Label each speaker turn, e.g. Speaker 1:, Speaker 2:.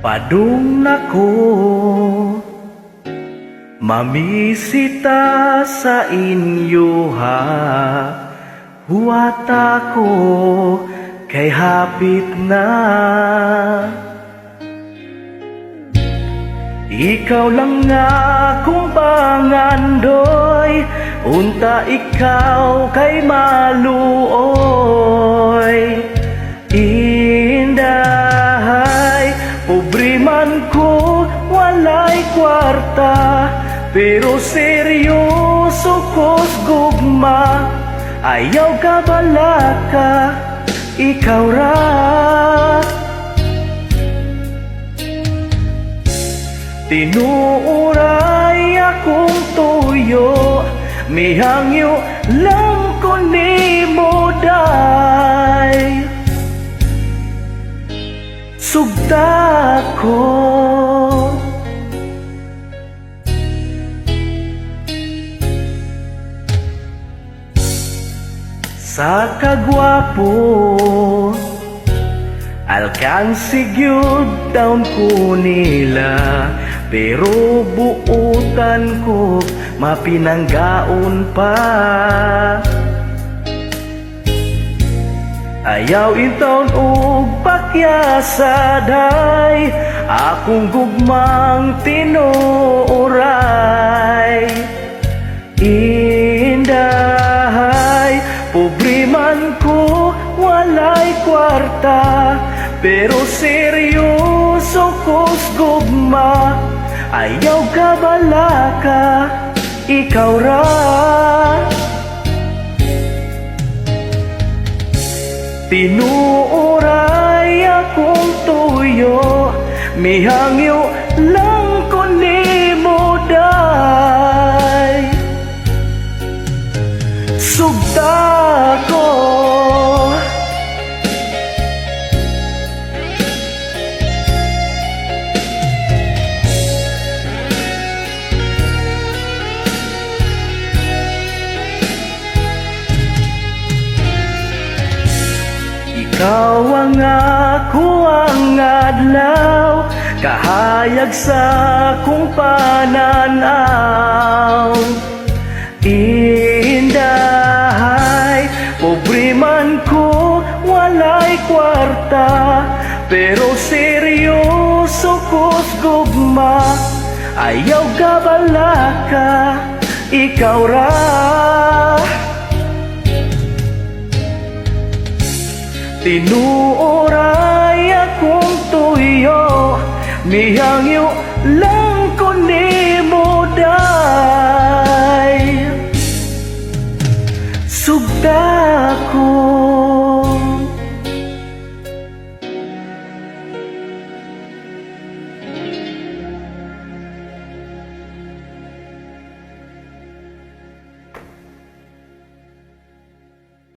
Speaker 1: Padung nako, mamisita sa inyo ha. Huwat ako kay hapit na. Ikaw lang nga akong pangandoy, unta ikaw kay maluoy. Inday, pobre man ko, walay kwarta, pero seryoso ko's gugma. Ayaw ka balaka, ikaw ra. Tinuoray akong tuyo, mihangyo lang ko nimo day. Sugta ko. Sa kagwapo, alkansi gyud taon ko nila, pero buutan ko mapinanggaon pa. Ayaw intaon og pakyasaday, akong gugmang tinuoray. Inday, pobre man ko, walay kwarta, pero seryoso ko's gugma. Ayaw ka balaka, ikaw ra. Tinuoray akong tuyo, mihangyo lang ko nimo day. Sugta ko. Ikaw ang ako ang adlaw, kahayag sa akong pananaw. Inday, pobre man ko, walay kwarta, pero seryoso ko's gugma. Ayaw ka balaka, ikaw ra. Tinuoray akong tuyo, mihangyo lang ko ni